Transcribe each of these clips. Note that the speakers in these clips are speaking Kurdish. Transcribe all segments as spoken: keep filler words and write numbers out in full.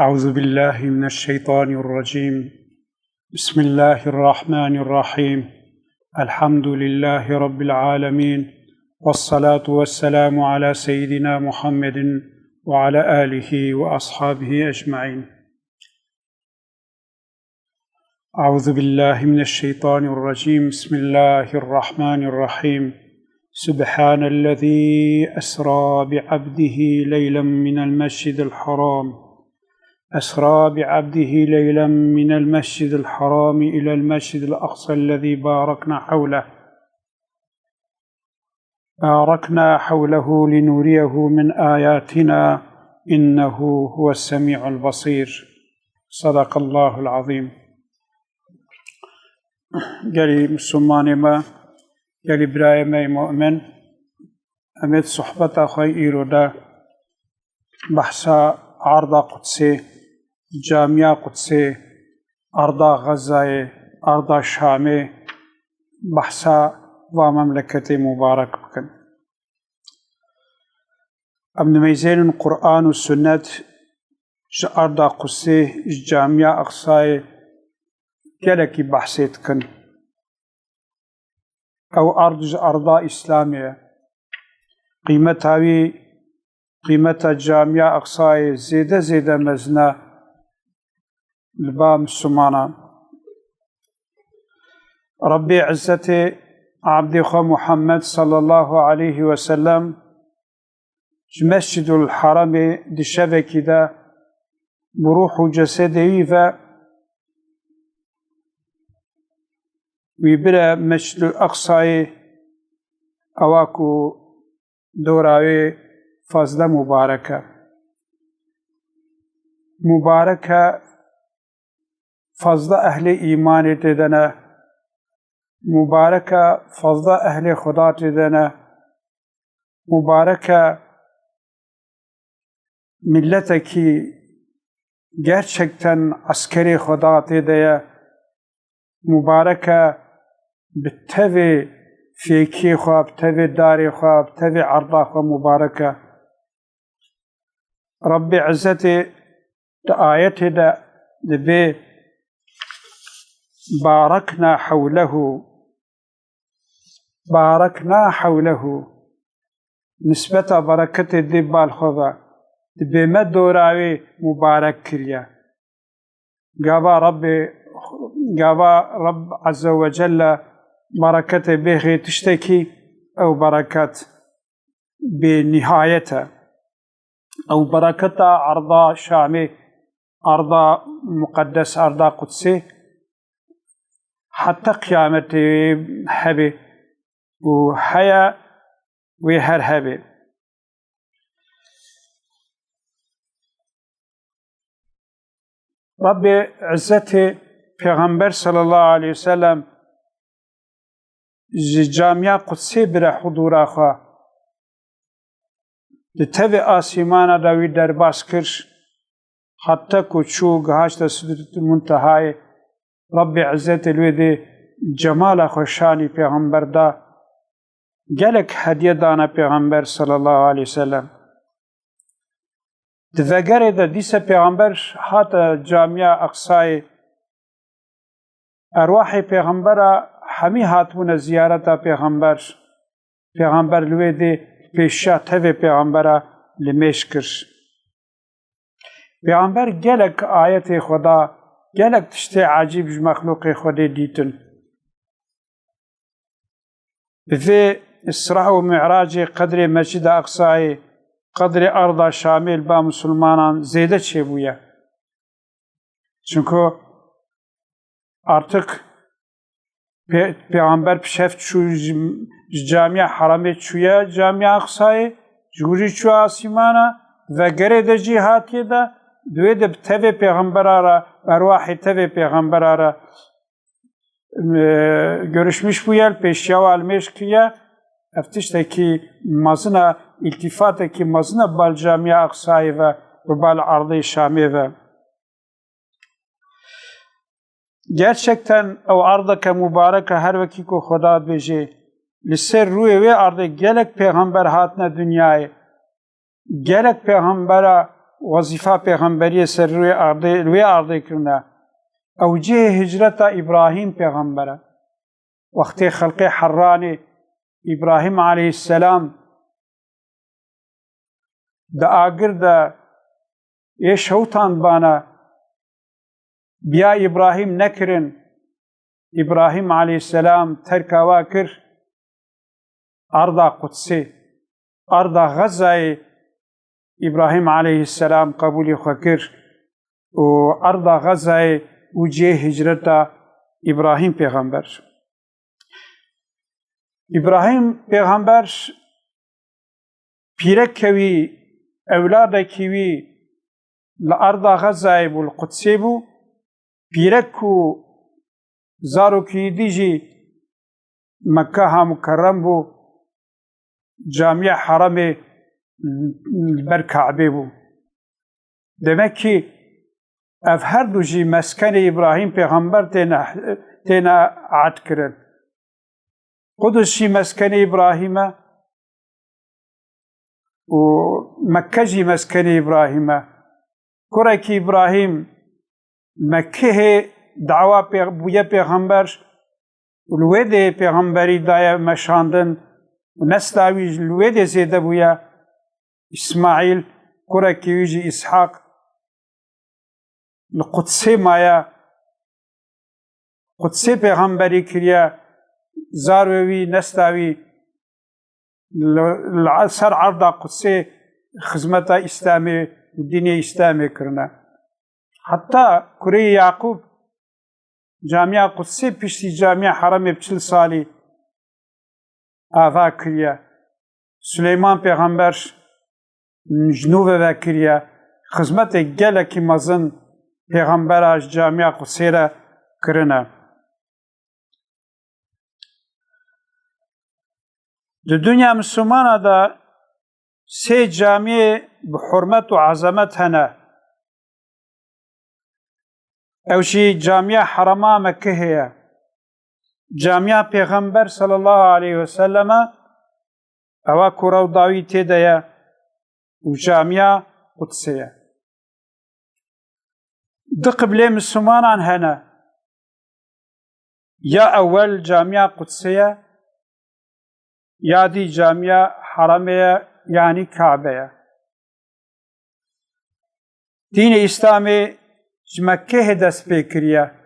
أعوذ بالله من الشيطان الرجيم. بسم الله الرحمن الرحيم. الحمد لله رب العالمين. والصلاة والسلام على سيدنا محمد وعلى آله وأصحابه أجمعين. أعوذ بالله من الشيطان الرجيم. بسم الله الرحمن الرحيم. سبحان الذي أسرى بعبده ليلا من المسجد الحرام. أسرى بعبده ليلا من المسجد الحرام إلى المسجد الأقصى الذي باركنا حوله. باركنا حوله لنريه من آياتنا إنه هو السميع البصير. صدق الله العظيم. Gelî Müslümanê me, gelî birayê me mu'min, em ê sohbeta xwe îro de behsa arda Qudsê, camiya Qudsê, arda Xezayê, arda Şamê, behsa va memleketê mubarek bikin. Em nimeyzênin Qur'an û Sunnet ji arda Qudsê, ji camiya Aqsayê gelekî behsê dikin. Ew ard ji arda Îslamê ye. Qîmeta wî, qîmeta camiya Aqsayê zêde zêde mezin e li ba Mislimana. Rebbê Izzetê, Abdê xwe Muhammed sallallahu aleyhi ve sellem ji Mescidul Haramê di şevekî de bi ruh û cesedê wî ve wî bire Mescidul Aqsayê, ewa ku dora wê fazle mubarek e. Mubarek e, fazle ehlê îmanê tê de ne. Mubarek e, fazle ehlê Xuda tê de ne. Mubarek e, milletekî gerçekten eskerê Xuda tê de ye. Mubarek e, bi tevê fêkê xwe, bi tevê darê xwe, bi tevê erda xwe mubarek e. Rebbê Izzetê di ayetê de dibê: "Barekna hewlehu." Barekna hewlehu. Nisbeta bereketê dê bal xwe ve. Dibê me dora wê mubarek kiriye. Gava Rebbê, gava Rebb Azze ve Celle bereketê bêxê tiştekî, ew bereket bê nihayet e. Ew bereketa erda Şamê, erda muqeddes, erda Qudsê, heta qiyametê hebe û heye wê her hebe. Rebbê Izzetê Pêxember sallallahu aleyhi ve sellem ji camiya Qudsê bire hudûra xwe. Di tevê asîmana de wî derbas kir, heta ku çû gihaşte Sidretul Muntehayê. Rebbê Izzetê li wê dê cemala xwe şanî Pêxember da. Gelek hediye dane Pêxember sallallahu aleyhi ve sellem. Di vegerê de dîse Pêxember hate camiya Aqsayê. Erwahê Pêxembera hemî hatibûne ziyareta Pêxember. Pêxember li wê dê pêşiya tevê Pêxembera li mêj kir. Pêxember gelek ayetê Xweda, gelek tiştê ecîb ji mexlûqê Xwedê dîtin. Bi vê Îsra û Mi'racê qedrê Mescida Aqsayê, qedrê arda Şamê li ba misilmanan zêde çêbûye. Çunku artık pê-, Pêxember bi şev çû ji, ji camiya Heramê çûye camiya Aqsayê, ji hûrî çû asîmana, vegerê de jî hatiye de, di wê de bi tevê Pêxembera re, erwahê tevê Pêxembera re, e, görüşmüş bûye, li pêşiya wa li mêj kiriye. Ev tiştekî mezin e, îltîfatekî mezin e bal camiya Aqsayê ve, bi bal erdê Şamê ve. Gerçekten ew erdeke mubarek e, her wekî ku Xweda dibêje, li ser rûyê wê erdê gelek pêxember hatine dinyayê. Gelek pêxembera wezîfa pêxemberiyê ser rûyê ardê, li wê ardê kirine. Ew cihê hicreta Îbrahîm pêxember e. Wextê xelqê Herranê Îbrahîm aleyhisselam di agir de yê şewitandibana, bi ya Îbrahîm nekirin. Îbrahîm aleyhisselam terka wa kir, arda Qudsê, arda Xezayê Îbrahîm aleyhisselam qebûlî xwe kir û arda Xezayê û cihê hicreta Îbrahîm pêxember. Îbrahîm pêxember pîrekê wî, ewladekî wî li arda Xezayê bû, li Qudsê bû. Pîrek ku zarokî dî jî Mekkeha Mukerrem bû, Camiya Heremê li ber Kabê bû. Demek ki ev her du jî meskenê Îbrahîm pêxember têne, têne ehdkirin. Qudus jî meskenê Îbrahîm e û Mekke jî meskenê Îbrahîm e. Kurekî Îbrahîm Mekkehê dawa pê-, bûye pêxember û li wê dê pêxemberî daye meşandin û nesla wî ji li wê dê zêde bûye. Îsmaîl, kurekî wî jî Îshaq li Qudsê maye. Qudsê pêxemberî kiriye, zarê wî, nesla wî li, li ser erda Qudsê xizmeta Îslamê û dînê Îslamê kirine. Heta kurê Yaqûb Camiya Qudsê piştî Camiya Heremê bi çil salî ava kiriye. Suleyman pêxember ji nû ve vekiriye. Xizmetê gelekî mezin pêxembera ji Camiya Qudsê re kirine. Di dinya Mislimana de sê camiyê bi hurmet û ezemet hene. Ew jî Camiya Herema Mekkehê ye. Camiya Pêxember sallallahu aleyhi ve sellem e, ewa ku rewda wî tê de ye û Camiya Qudsê ye. Du qiblê Mislimanan hene. Ya ewel Camiya Qudsê ye, ya dî Camiya Heremê ye, yanî Kabe ye. Dînê Îslamê ji Mekkehê dest pê kiriye.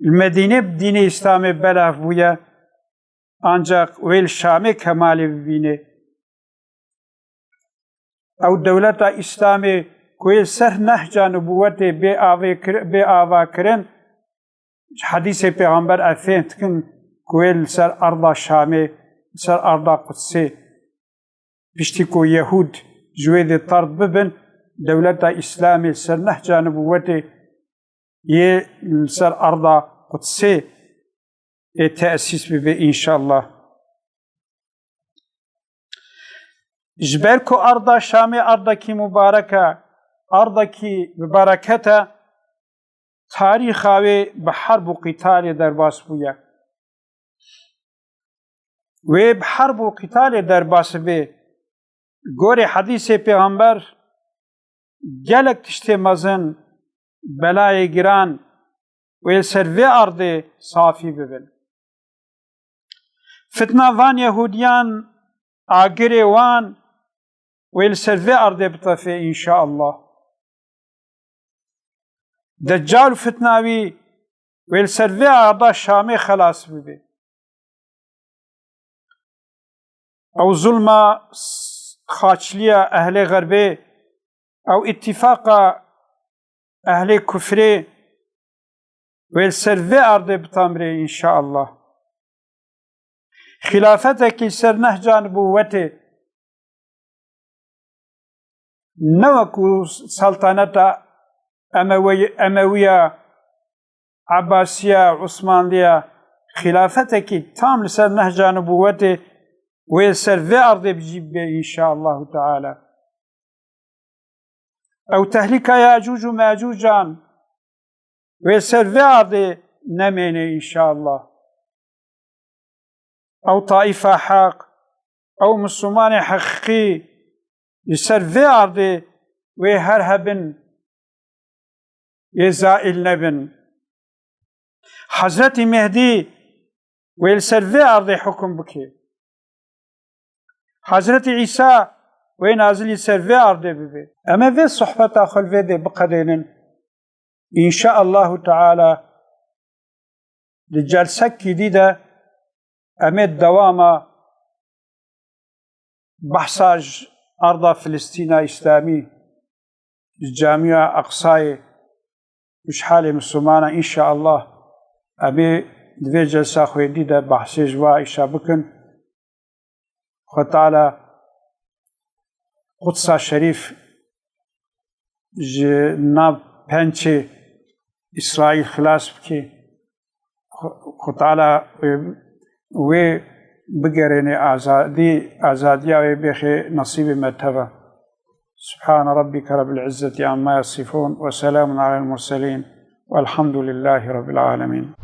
Li Medînê bi dînê Îslamê belav bûye, ancaq wê li Şamê kemalê bibîne. Ew dewleta Îslamê ku yê li ser nehca nubûwetê bê avê kir-, bê ava kirin, ji hedîsê Pêxember ev fêm dikin ku yê li ser erda Şamê, li ser erda Qudsê, piştî ku Yehûd ji wê dê terd bibin, dewleta Îslamê li ser nehca nubûwetê yê li ser erda Qudsê ê tesîs bibe înşallah. Ji ber ku arda Şamê ardekî mubarek e, ardekî bi bereket e, tarîxa wê bi herb û qîtalê derbas bûye. Wê bi herb û qîtalê derbas bê. Gorê hedîsê Pêxember gelek tiştê mezin, belayê giran wê li ser vê erdê safî bibin. Fitna van Yehûdiyan, agirê wan wê li ser vê erdê bitefê înşaallah. Deccal û fitna wî wê li ser vê erda Şamê xelas bibe. Ew zulma s-, xaçliya ehlê xerbê, ew îtîfaqa ehlê kufrê wê li ser vê erdê bitamrê înşaallah. Xîlafetekî ser nehca nibûwetê, ne wekû seltaneta Emewe-, Emewiya, Ebasiya, Usmanliya, xîlafetekî tam li ser nehca nibûwetê wê li ser vê erdê bi cî bibe înşaallahu teala. Ew tehlîka Yacûc û Macûcan wê li ser vê erdê nemêne înşaallah. Ew taîfa heq, ew Mislimanê heqîqî li ser vê erdê wê her hebin, yê zaîl nebin. Hezretî Mehdî wê li ser vê erdê hukm bike. Hezretî Îsa wê nazilî ser vê erdê bibe. Em ê vê sohbeta xwe li vê dê biqedênin. Înşaallahu Teala di celsekî dî de em ê dewama behsa ji erda Filistîna Îslamî, ji Camiya Eqsayê û ji halê Mislimana înşaallah em ê di vê celsa xwedî de behsê ji va îşa bikin. Xwe Teala Qudsa Şerîf ji nav pençê Îsraîl xilas bike. Xwe Teala wê bigerêne azadî, azadiya wê bêxe nesîbê me teva. Subhane Rabbike Rabbil İzzeti Amma Yasifun ve Selamun Alel Murselin velhamdülillahi Rabbil Alemin.